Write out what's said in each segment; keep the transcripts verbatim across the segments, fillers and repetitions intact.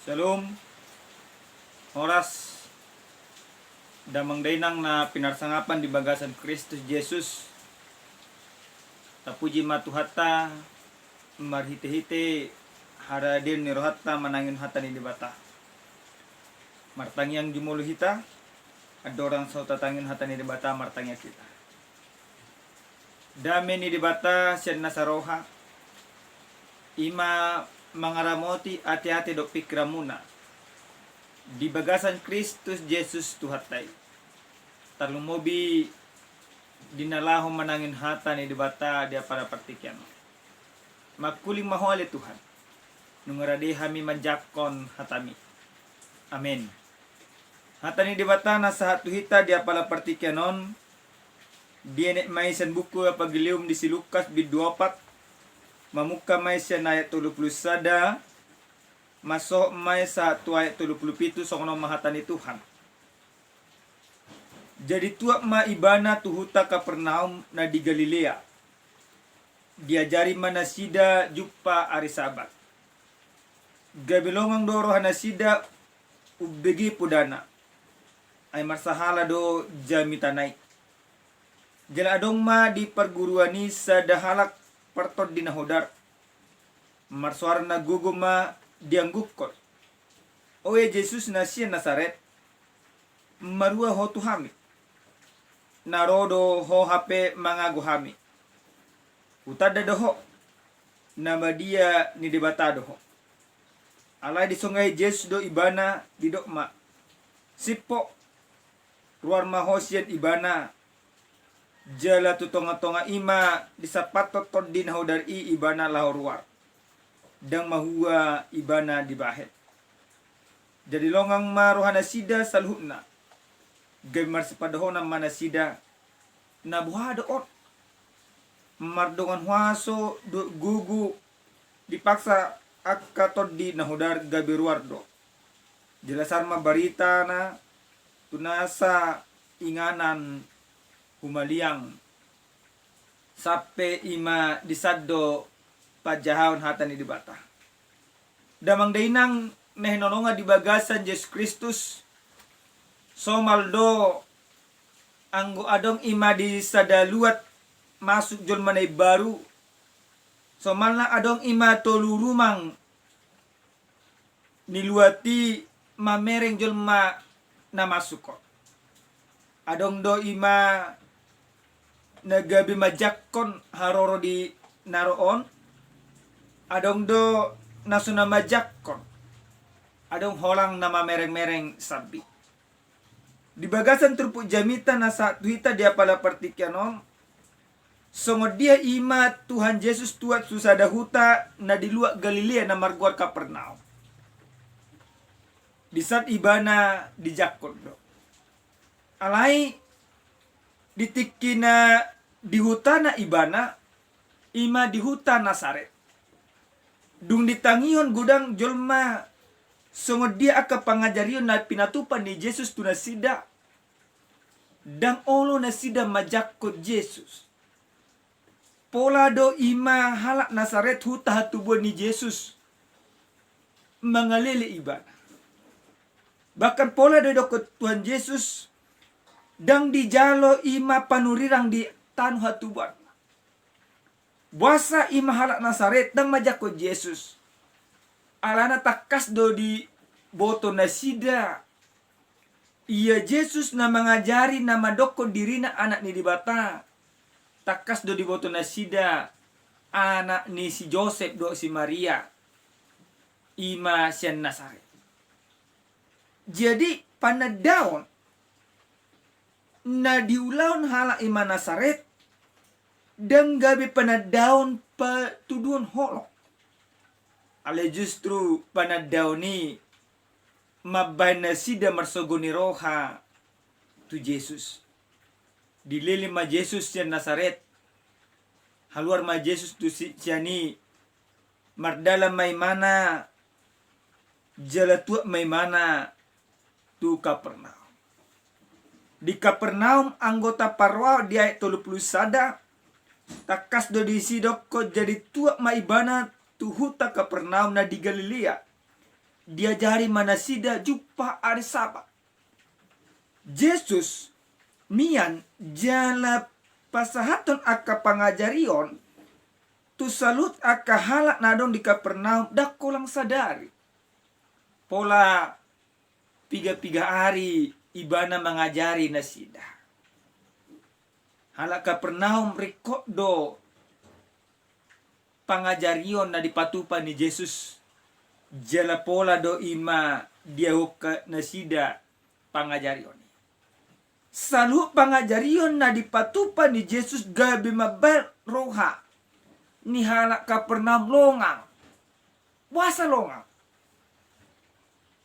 Syalom. Horas, damang dainang na pinarsangapan di bagasan Kristus Jesus. Tapuji ma Tuhanta marhitehite haradion ni rohanta manangihon hata ni Debata. Martangiang jumolo hita, andorang so tatangihon hata ni Debata, martangiang hita. Dame ni Debata sian na saroha, i ma mangaramoti ateate dohot pingkiranmuna di bagasan Kristus Jesus Tuhanta i. Tarlumobi di na laho manangihon hata ni Debata di apala partingkian on. Mangkuling ma Ho ale Tuhan, nunga rade hami manjangkon hataMi. Amen. Hata ni Debata na sahat tu hita di apala partingkian on, dienet ma i sian buku Evangelium di si Lukas bindu opat, mamungka ma i sian ayat tolu pulu sada, mansohot ma i sahat tu ayat tolu pulu pitu. Songon on ma hata ni Tuhan. Jadi tuat ma Ibana tu huta Kapernaum na di Galilea. Diajari ma nasida jumpa ari Sabat. Gabe longang do rohanasida umbege podana, ai marsahala do jamitana i. Jala adong ma di parguruan i sada halak partondi na hodar. Marsoara na gogo ma dianggungkon: O ia Jesus na sian Nasaret, marua Ho tu hami. Na ro do Ho hape mangago hami. Hutanda do Ho, na badia ni Debata do Ho. Alai disonggahi Jesus do ibana, didok ma: Sip Ho, ruar ma Ho sian ibana. Jala tu tongatonga i ma disampathon tondi na hodar i ibana laho ruar. Ndang mahua ibana dibahen. Jadi longang ma rohanasida saluhutna. Gabe marsipandohan ma nasida: Na boha do on? Mardongan huaso dohot gogo dipaksa angka tondi na hodar gabe ruar do. Jala sahat ma baritana tu nasa inganan humaliang, sampe i ma disandok panjahaon hata ni Debata. Damang dainang na hinaholongan di bagasan Jesus Kristus, somal do anggo adong i ma di sada luat masuk jolma na imbaru, somalna adong i ma tolu rumang ni luat i mamereng jolma na masuk on. Adong do i ma na gabe manjangkon haroro di na ro on, adong do na so na manjangkon, adong holan na mamerengmereng sambing. Di bagasan turpuk jamita na sahat tu hita di apala partingkian on, songon dia i ma Tuhan Jesus tuat tu sada huta na di luat Galilea na margoar Kapernaum. Di saat ibana dijangkon do. Alai di tingki na di hutana ibana, i ma di huta Nasaret. Dung ditangihon godang jolma songon dia angka pangajarion na pinatupa ni Jesus tu nasida, ndang olo nasida manjangkon Jesus. Pola do i ma halak Nasaret, huta hatubuan ni Jesus, mangalele ibana. Bahkan pola do didokkon Tuhan Jesus, ndang dijalo i ma panurirang di tano hatubuan. Boasa i ma halak Nasaret ndang manjangkon Jesus? Alana tangkas do diboto nasida, ia Jesus na mangajari na mandokkon dirina Anak ni Debata. Tangkas do diboto nasida, anak ni si Josep dohot si Maria, i ma sian Nasaret. Jadi panandaon na diulahon halak i ma Nasaret, ndang gabe panandaon patuduhon holong. Alai justru panandaon i mambahen nasida marsogo ni roha tu Jesus. Dilele ma Jesus sian Nasaret. Haluar ma Jesus tu si-, sian i. Mardalan ma ibana, jala tuat ma ibana tu Kapernaum. Di Kapernaum anggo taparrohahon di ayat tolu pulu sada, tangkas do disi didokkon, jadi tuat ma ibana tu huta Kapernaum na di Galilea. diajari ma nasida jumpang ari Sabat. Jesus mian jala pasahathon angka pangajarion tu saluhut angka halak na adong di Kapernaum ndang holan sadari. Pola piga-piga ari ibana mangajari nasida. Halak Kapernaum ringkot do pangajarion na dipatupa ni Jesus, jala pola do i ma diagokhon nasida pangajarion i. Saluhut pangajarion na dipatupa ni Jesus gabe mambahen roha ni halak Kapernaum longang. Boasa longang?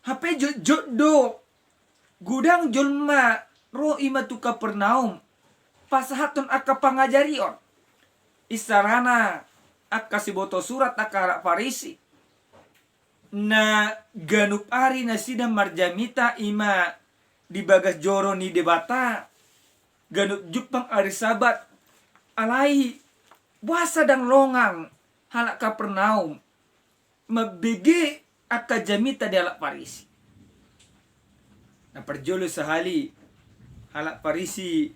Hape jotjot do godang jolma ro i ma tu Kapernaum pasahathon angka pangajarion. Isarana angka siboto surat, angka halak Parisi, na ganup ari nasida marjamita i ma di bagas joro ni Debata, ganup jumpang ari Sabat. Alai boasa ndang longang halak Kapernaum mambege angka jamita ni halak Parisi? Na parjolo sahali, halak Parisi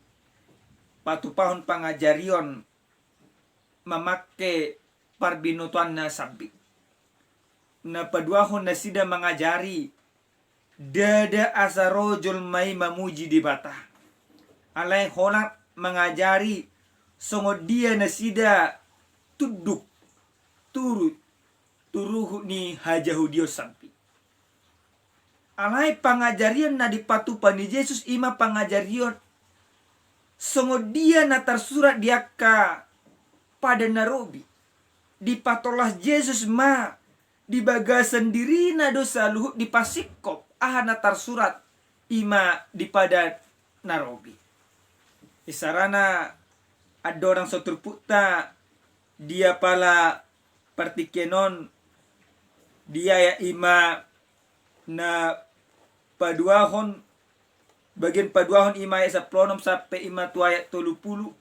patupahon pangajarion mamangke parbinotoanna sambing. Na paduahon nasida mangajari ndada asa ro jolma i mamuji Debata. Alai holan mangajari songon dia nasida tunduk turut tu ruhut ni hajahudion sambing. Alai pangajarion na dipatupa ni Jesus i ma pangajarion songon dia na tarsurat di angka Padan na Robi. Dipatolhas Jesus ma di bagasan dirina do saluhut dipasingkop aha na tarsurat i ma di Padan na Robi. Isarana andorang so turpukta di apala partingkian on, di ayat i ma na paduahon, bagian paduahon i ma ayat sampulu onom sampe i ma tu ayat tolu pulu.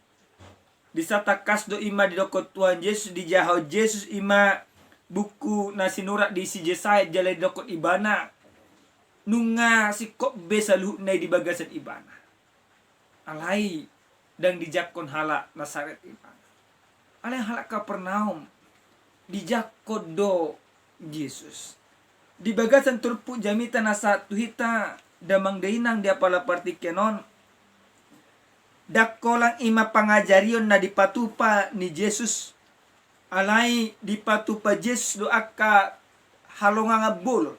Disi tangkas do i ma didokkon Tuhan Jesus, dijahahon Jesus i ma buku na sinurat di si Jesaya jala didokkon ibana nunga singkop be saluhutna i di bagasan ibana. Alai ndang dijangkon halak Nasaret ibana. Alai halak Kapernaum dijangkon do Jesus. Di bagasan turpuk jamita na sahat tu hita damang dainang di apala partingkian on, ndang holan i ma pangajarion na dipatupa ni Jesus. Alai dipatupa Jesus do angka halongangan bolon.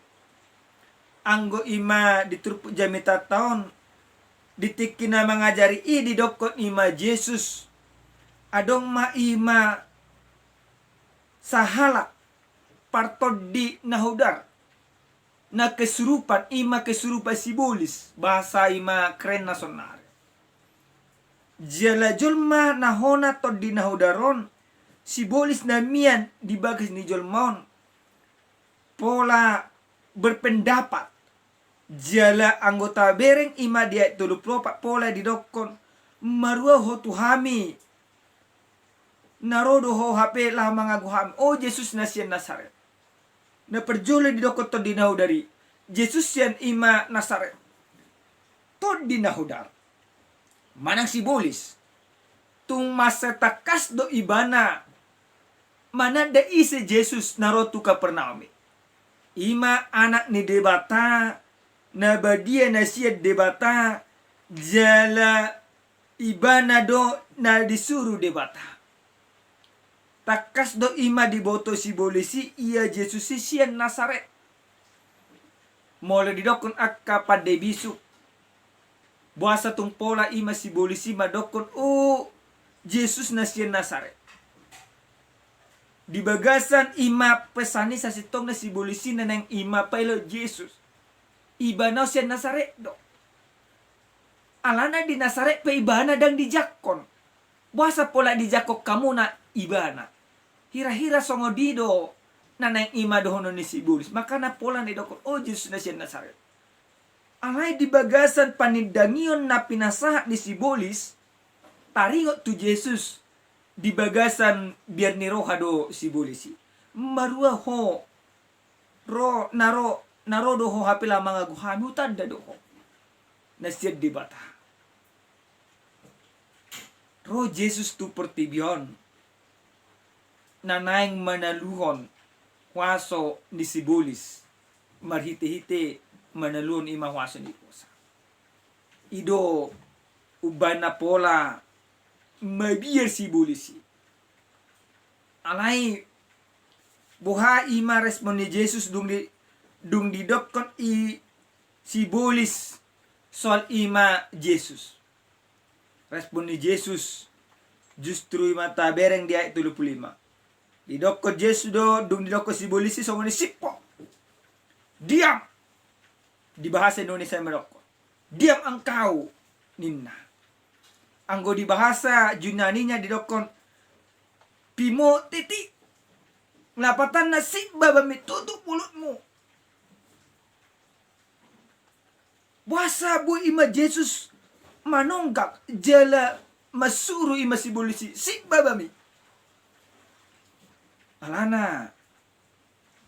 Anggo i ma di turpuk jamitanta on, di tingki na mangajari i didokkon i ma Jesus, adong ma i ma sahalak partondi na hodar, na kesurupan, i ma kesurupan sibolis, bahasa i ma kerenna saonari. Jala jolma na hona tondi na hodar on, sibolis na mian di bagas ni jolma on, pola berpendapat. Jala anggo tabereng i ma di ayat tolu pulu opat, pola didokkon, marua ho tu hami, na ro do ho hape laho mangago hami, o Jesus na sian Nasaret. Na parjolo didokkon tondi na hodar i, Jesus sian i ma Nasaret. Tondi na hodar manang sibolis. Tung mansai tangkas do ibana mananda ise Jesus na ro tu Kapernaum i. I ma Anak ni Debata na badia na sian Debata, jala ibana do na disuru Debata. Tangkas do i ma diboto sibolis i ia Jesus i sian Nasaret. Molo didokkon angka pande bisuk, boasa tung pola i ma sibolis i mandokkon, o Jesus na sian Nasaret. Di bagasan i ma pesan i sasintongna sibolis i na naeng i ma paelek Jesus. Ibana on sian Nasaret do. Alana di Nasaret pe ibana ndang dijangkon. Boasa pola dijangkon hamuna ibana? Hira-hira songon i do na naeng i ma dohonon ni sibolis. Makana pola na didokkon, o Jesus na sian Nasaret. Alai di bagasan panindangion na pinasahat ni sibolis, taringot tu Jesus di bagasan biar ni roha do sibolis i. Marua ho ro, na ro na ro do ho hape laho mangago hami, hutanda do ho na sian Debata. Ro Jesus tu portibi on na naeng manaluhon huaso ni sibolis, marhitehite manaluhon i ma huaso ni posa. I do umbahen na pola mabiar sibolis i. Alai boha i ma respon ni Jesus dung di, dung didokkon i sibolis soal i ma Jesus? Respon ni Jesus justru i ma tabereng di ayat tolu pulu lima. Didokkon Jesus do, dung didokkon sibolis i, songon i, "Sip ho! Diam!" Di bahasa Indonesia i ma didokkon, "Diam engkau," ninna. Anggo di bahasa Junaninya didokkon, "Pimo titi." Lapatanna, "Sip babami, tutup mulutmu." Boasa boi i ma Jesus manonggak jala mansuru i ma sibolis i, "Sip babami"? Alana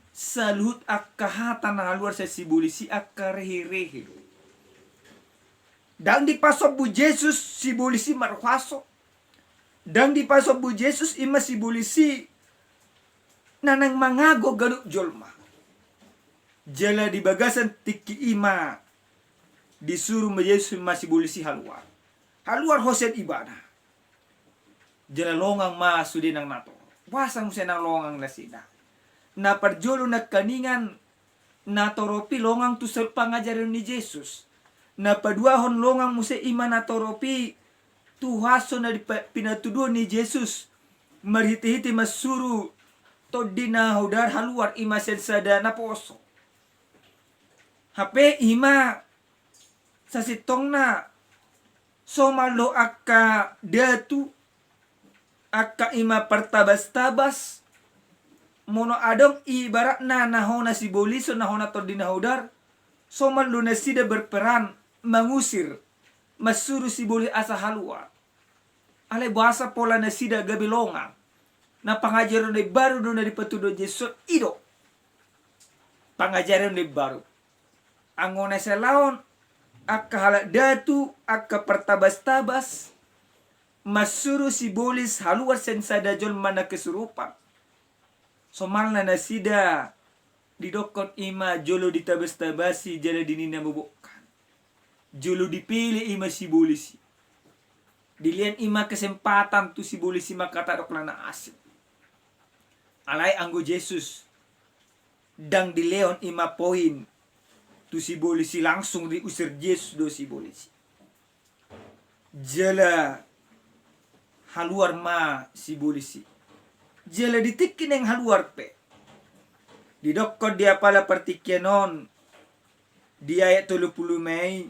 saluhut angka hata na haluar sian sibolis i angka reherehe do. Ndang dipasombu Jesus sibolis i marhuaso. Ndang dipasombu Jesus i ma sibolis i na naeng mangago ganup jolma. Jala di bagasan tingki i ma disuru ma Jesus ma sibolis i haluar. Haluar ho sian ibana. Jala longang ma sude nang na torop. Boasa muse nang longang nasida? Na parjolo nangkaningan, na torop i longang tu saluhut pangajarion ni Jesus. Na paduahon, longang muse i ma na torop i tu huaso na di pa-, pinatuduhon ni Jesus marhitehite mansuru tondi na hodar haluar, i ma sian sada naposo. Hape i ma sasintongna, somal do angka datu, angka i ma partabas-tabas, molo adong ibaratna na hona sibolison, na hona tondi na hodar, somal do nasida berperan mangusir, mansuru sibolis asa haluar. Alai boasa pola nasida gabe longang? Na pangajarion na imbaru do na dipatuduhon Jesus on, i do pangajarion na imbaru. Anggo na sialaon, angka halak datu, angka partabas-tabas mansuru sibolis haluar sian sada jolma na kesurupan. Somalna nasida didokkon i ma jolo ditabas-tabasi jala dininna mobokkan. Jolo dipele i ma sibolis i. Dilehon i ma kesempatan tu sibolis i mangkatadok na asing. Alai anggo Jesus, ndang dilehon i ma poin tu sibolis i, langsung diusir Jesus do sibolis i. Jala haluar ma sibolis i. Jala di tingki naeng haluar pe, didokkon di apala partingkian on, di ayat tolu pulu lima i,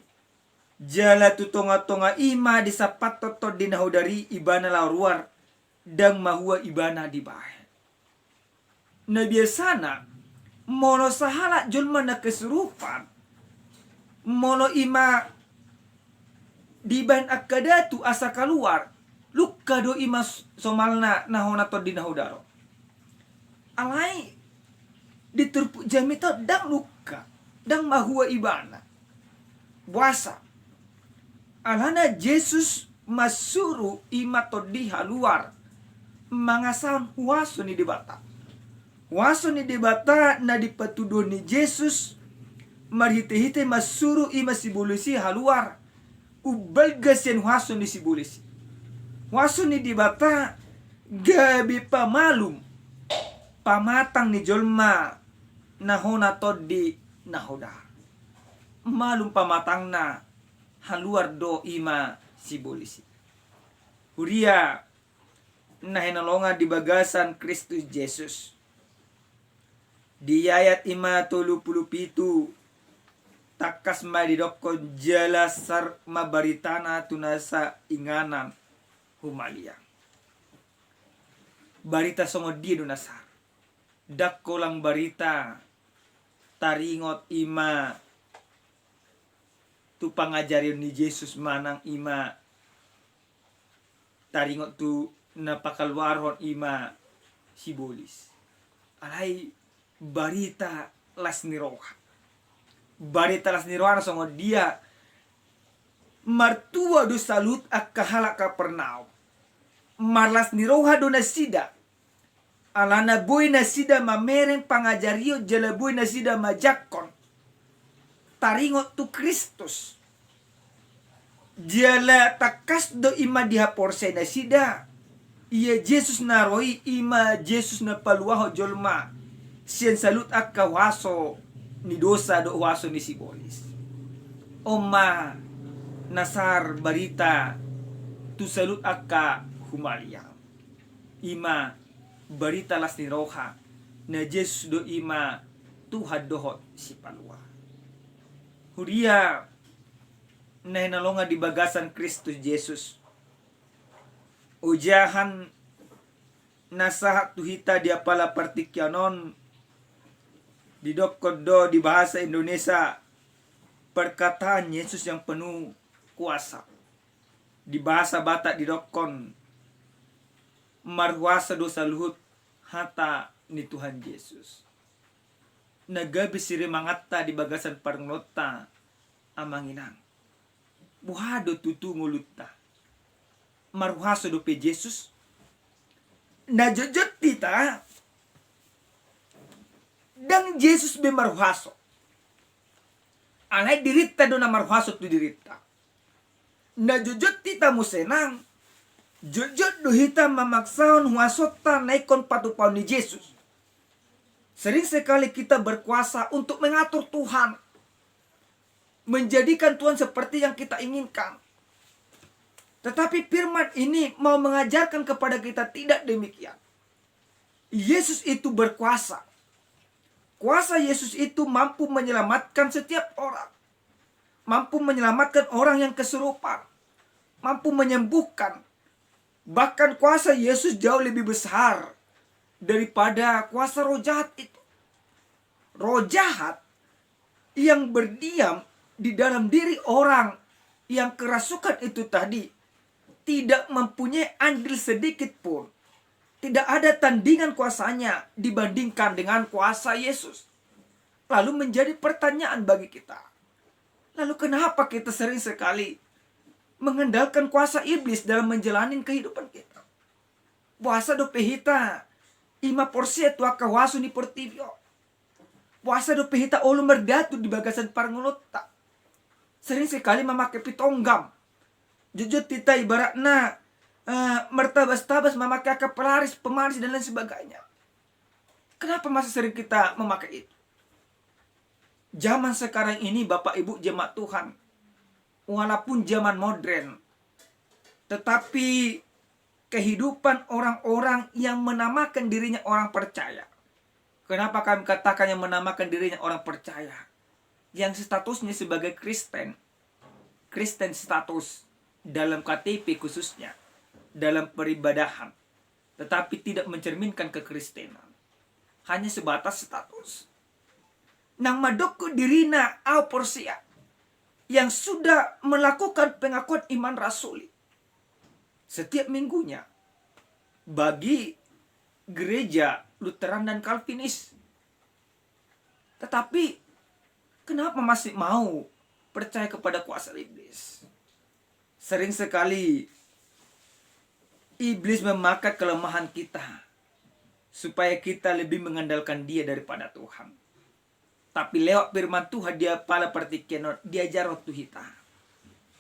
jala tu tonga-tonga i ma disampathon tondi na hodar i ibana laho ruar, ndang mahua ibana dibahen. Na biasana, molo sahalak jolma na kesurupan, molo i ma dibahen angka datu asa kaluar, lungka do i ma s-, somalna na hona tondi na hodar on. Alai di turpuk jamita on ndang lungka, ndang mahua ibana. Boasa? Alana Jesus mansuru i ma tondi haluar mangasahon huaso ni Debata. Huaso ni Debata na dipatuduhon ni Jesus marhite-hite mansuru i ma sibolis i haluar, umbalga sian huaso ni sibolis i. Huaso ni Debata gabe pamalum pamatang ni jolma na hona tondi na hodar. Malum pamatangna, haluar do i ma sibolis i. Huria na hinaholongan di bagasan Kristus Jesus. Di ayat i ma tolu pulu pitu, tangkas ma didokkon jala sar ma baritana tu nasa inganan humaliang. Barita songon dia do na sar? Ndang holan barita taringot i ma tu pangajarion ni Jesus manang i ma taringot tu na pakaluarhon i ma sibolis. Alai barita las ni roha. Barita las ni rohana songon dia? Martua do saluhut angka halak Kapernaum. Marlas ni roha do nasida. Alana boi nasida mamereng pangajarion jala boi nasida majangkon taringot tu Kristus. Jala tangkas do i ma dihaporseai nasida, ia Jesus na ro i, i ma Jesus na paluahon jolma sian saluhut angka huaso ni dosa dohot huaso ni sibolis. On ma na sahat barita tu saluhut angka humaliang. I ma barita las ni roha, na Jesus do i ma Tuhan dohot Sipalua. Huria na hinaholongan di bagasan Kristus Jesus. Ojahan na sahat tu hita di apala partingkian on, didokkon do di bahasa Indonesia, perkataan Yesus yang penuh kuasa. Di bahasa Batak didokkon, marhuaso do saluhut hata ni Tuhan Jesus. Na gabe sirimanganta di bagasan parngoluonta, amang inang, boha do tutu ngolunta? Marhuaso dope Jesus? Na jotjot hita, ndang Jesus be marhuaso. Alai dirinta do na marhuaso tu dirinta. Na jotjot hita muse nang, jotjot do hita mamaksahon huasonta na ingkon patupahon ni Jesus. Sering sekali kita berkuasa untuk mengatur Tuhan, menjadikan Tuhan seperti yang kita inginkan. Tetapi firman ini mau mengajarkan kepada kita tidak demikian. Yesus itu berkuasa. Kuasa Yesus itu mampu menyelamatkan setiap orang. Mampu menyelamatkan orang yang kesurupan. Mampu menyembuhkan. Bahkan kuasa Yesus jauh lebih besar daripada kuasa roh jahat itu. Roh jahat yang berdiam di dalam diri orang yang kerasukan itu tadi tidak mempunyai andil sedikit pun. Tidak ada tandingan kuasanya dibandingkan dengan kuasa Yesus. Lalu menjadi pertanyaan bagi kita, lalu kenapa kita sering sekali mengandalkan kuasa iblis dalam menjalani kehidupan kita? Boasa dope hita i ma porsea tu angka huaso ni portibi on? Boasa dope hita olo mardatu di bagasan parngoluonta? Sering sekali mamake pitonggam. Jotjot hita ibaratna, eh, martabas-tabas mamake angka pelaris, pemanis, dan lain sebagainya. Kenapa masih sering kita memakai itu? Zaman sekarang ini, Bapak Ibu jemaat Tuhan, walaupun zaman modern, tetapi kehidupan orang-orang yang menamakan dirinya orang percaya. Kenapa kami katakan yang menamakan dirinya orang percaya? Yang statusnya sebagai Kristen, Kristen status dalam K T P khususnya, dalam peribadahan, tetapi tidak mencerminkan kekristenan. Hanya sebatas status. Nang mandok dirina au porsea, yang sudah melakukan pengakuan iman rasuli setiap minggunya bagi gereja Lutheran dan Calvinis. Tetapi kenapa masih mau percaya kepada kuasa iblis? Sering sekali iblis memakai kelemahan kita supaya kita lebih mengandalkan dia daripada Tuhan. Tapi lewat firman Tuhan di apala partingkian on diajarhon tu hita.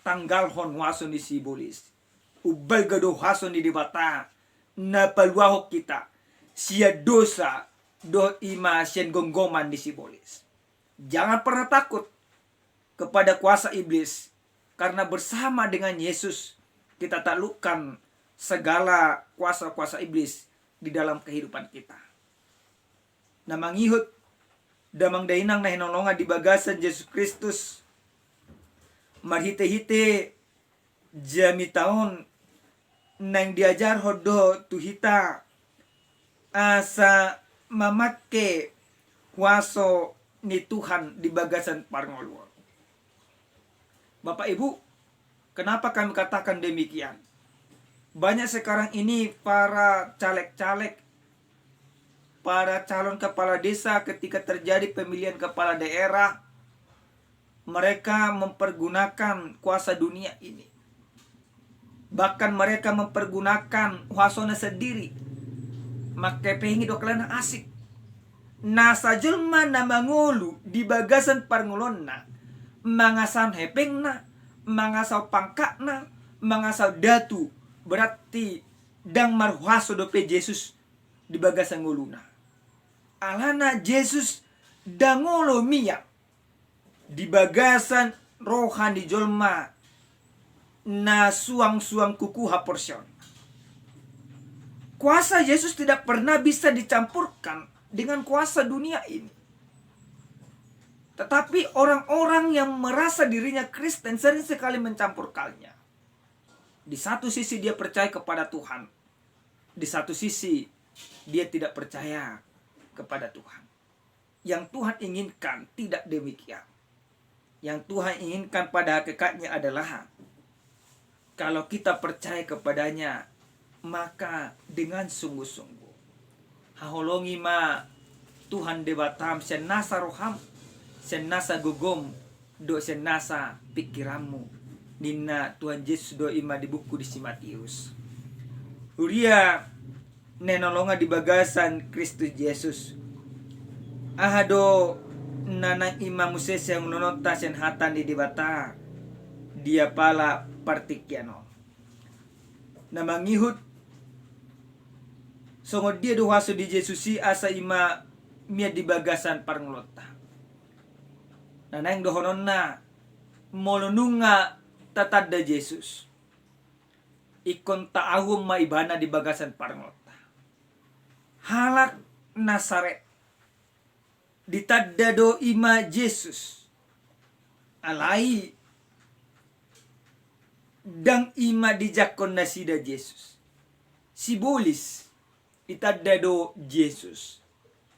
Tanggalhon huaso ni sibolis. Umbalga do huaso ni Debata na paluahon hita sian dosa dohot i ma sian gomgoman ni sibolis. Jangan pernah takut kepada kuasa iblis, karena bersama dengan Yesus kita taklukkan segala kuasa-kuasa iblis di dalam kehidupan kita. Na mangihut damang dainang na hinaholongan di bagasan Jesus Kristus, marhite-hite jamita on naeng diajarhon do tu hita asa mamake huaso ni Tuhan di bagasan parngoluon. Bapak Ibu, kenapa kami katakan demikian? Banyak sekarang ini para caleg-caleg, para calon kepala desa, ketika terjadi pemilihan kepala daerah, Mereka mempergunakan kuasa dunia ini. Bahkan mereka mempergunakan huasona sendiri. Mangkepengi do halak na asing. Nasa jolma na mangolu di bagasan parngoluonna, mangasahon hepengna, mangasahon pangkatna, mangasahon datu, berarti ndang marhuaso dope Jesus di bagasan ngoluna. Alana Jesus ndang olo mian di bagasan roha ni jolma na suang-suang kuku haporseaon. Kuasa Yesus tidak pernah bisa dicampurkan dengan kuasa dunia ini. Tetapi orang-orang yang merasa dirinya Kristen sering sekali mencampurkannya. Di satu sisi dia percaya kepada Tuhan, di satu sisi dia tidak percaya kepada Tuhan. Yang Tuhan inginkan tidak demikian. Yang Tuhan inginkan pada hakikatnya adalah kalau kita percaya kepada-Nya, maka dengan sungguh-sungguh. Haholongi ma Tuhan Debatam sian nasa roham, sian nasa gogom, dohot sian nasa pingkiranmu, ninna Tuhan Jesus do i ma di buku di si Matius. Huria na hinaholongan di bagasan Kristus Jesus, aha do na naeng i ma muse sihaholongonta sian hata ni Debata di apala partingkian on? Na mangihut songon dia do huaso ni Jesus i asa i ma mian di bagasan parngoluonta? Na naeng dohononna, molo nunga tatanda Jesus, ingkon taauhon ma Ibana di bagasan parngoluonta. Halak Nasaret ditanda do i ma Jesus, alai ndang i ma dijangkon nasida Jesus. Sibolis ditanda do Jesus.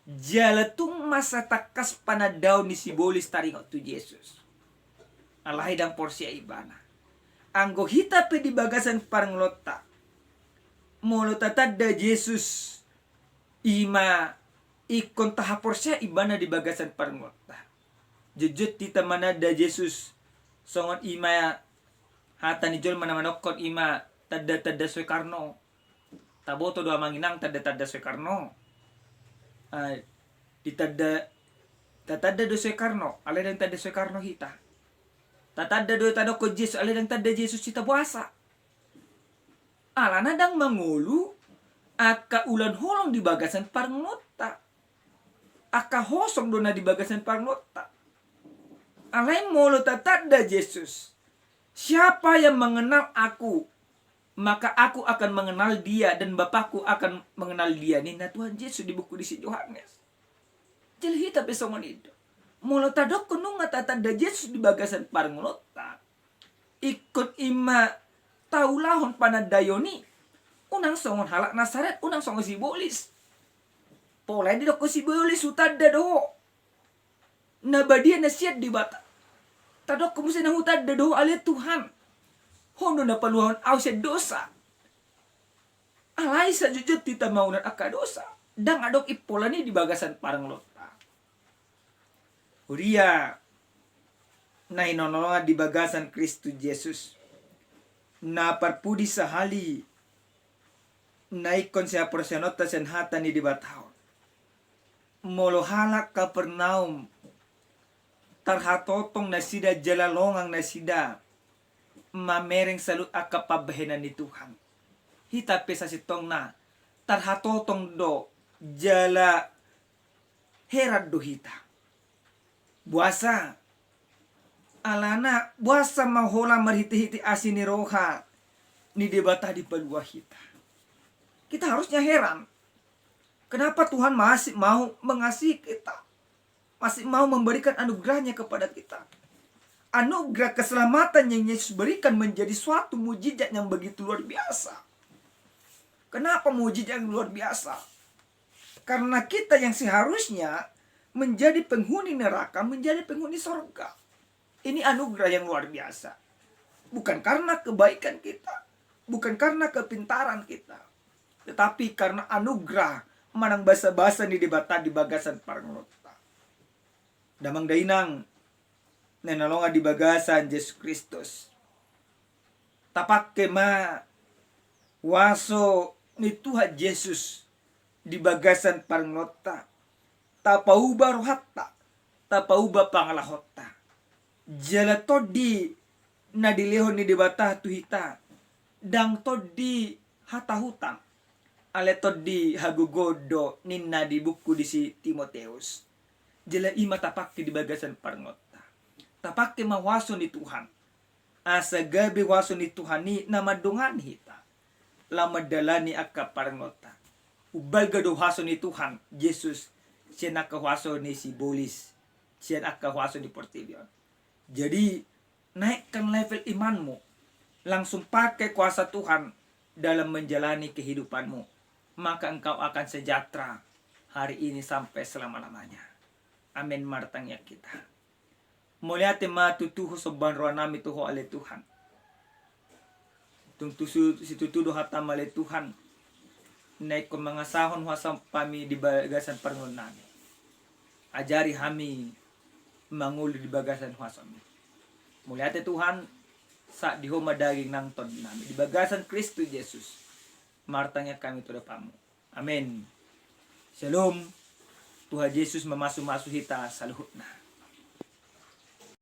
Jala tung masa tangkas panandaon ni sibolis taringot tu Jesus, alai ndang porsea ibana. Anggo hita pe di bagasan parngoluonta, molo tatanda Jesus, i ma ingkon tahaporseai Ibana di bagasan parngoluonta. Jotjot hita mananda Jesus, songon i ma hata ni jolma na mandokkon i ma tanda-tanda Soekarno. Taboto do amang inang tanda-tanda Soekarno? Ah, ditanda, tatanda do Soekarno, alai ndang tanda Soekarno hita. Tatanda do tadokkon Jesus, alai ndang tanda Jesus hita, boasa? Alana ndang mangolu angka ulaon holong di bagasan parngoluonta. Angka hosong do na di bagasan parngoluonta. Alai molo tatanda Jesus, "Siapa yang mengenal Aku, maka Aku akan mengenal dia, dan Bapakku akan mengenal dia," ninna Tuhan Jesus di buku di si Johannes. Jadi hita pe songon i do. Molo tadokkon nunga tatanda Jesus di bagasan parngoluonta, ingkon i ma taulahon panandaion i. Unang songon halak Nasaret, unang songon sibolis. Pola i didokkon sibolis, "Hutanda do Ho na badia na sian Debata." Tadokkon muse na, "Hutanda do Ho ale Tuhan. Ho do na paluahon ahu sian dosa." Alai sajotjot hita mangulahon angka dosa, ndang adong impolan i di bagasan parngoluonta. Huria na hinaholongan di bagasan Kristus Jesus, na parpudi sahali na ingkon sihaporseaonta sian hata ni Debata on. Molo halak Kapernaum, tarhatotong nasida jala longang nasida mamereng saluhut angka pambahenan ni Tuhan. Hita pe sasintongna tarhatotong do jala heran do hita. Boasa? Alana boasa ma holan marhitehite asi ni roha ni Debata dipalua hita? Kita harusnya heran. Kenapa Tuhan masih mau mengasihi kita? Masih mau memberikan anugerahnya kepada kita. Anugerah keselamatan yang Yesus berikan menjadi suatu mujizat yang begitu luar biasa. Kenapa mujizat yang luar biasa? Karena kita yang seharusnya menjadi penghuni neraka, menjadi penghuni sorga. Ini anugerah yang luar biasa. Bukan karena kebaikan kita, bukan karena kepintaran kita, tetapi karena anugerah manang basabasa ni Debata di bagasan parngoluonta. Damang dainang, na hinaholongan di bagasan Jesus Kristus. Tapangke ma huaso ni Tuhan Jesus di bagasan parngoluonta, tapauba rohanta, tapauba pangalahonta. Jala tondi na dilehon ni Debata tu hita, ndang tondi hatahutan, alai tondi hagogoon do ninna di buku di si Timoteus. Jala i ma tapangke di bagasan parngoluonta. Tapangke ma huaso ni Tuhan. Asa gabe huaso ni Tuhan i na mandongani hita laho mandalani angka parngoluonta. Umbalga do huaso ni Tuhan Jesus sian angka huaso ni sibolis, sian angka huaso ni portibi on. Jadi, naikkan level imanmu, langsung pakai kuasa Tuhan dalam menjalani kehidupanmu, maka engkau akan sejahtera hari ini sampai selama-lamanya. Amin. Martangiang hita. Mauliate ma tutu husomba rohanami tu Ho ale Tuhan. Tung tutu situtu do hataM ale Tuhan, na ingkon mangasahon huasaM hami di bagasan parngoluonnami. Ajari hami mangolu di bagasan huasaM. Mauliate Tuhan, sahat di Ho ma daging nang tondinami di bagasan Kristus Jesus. Martangiang hami tu adopanMu. Amin. Shalom. Tuhan Jesus mamasu-masu hita saluhutna.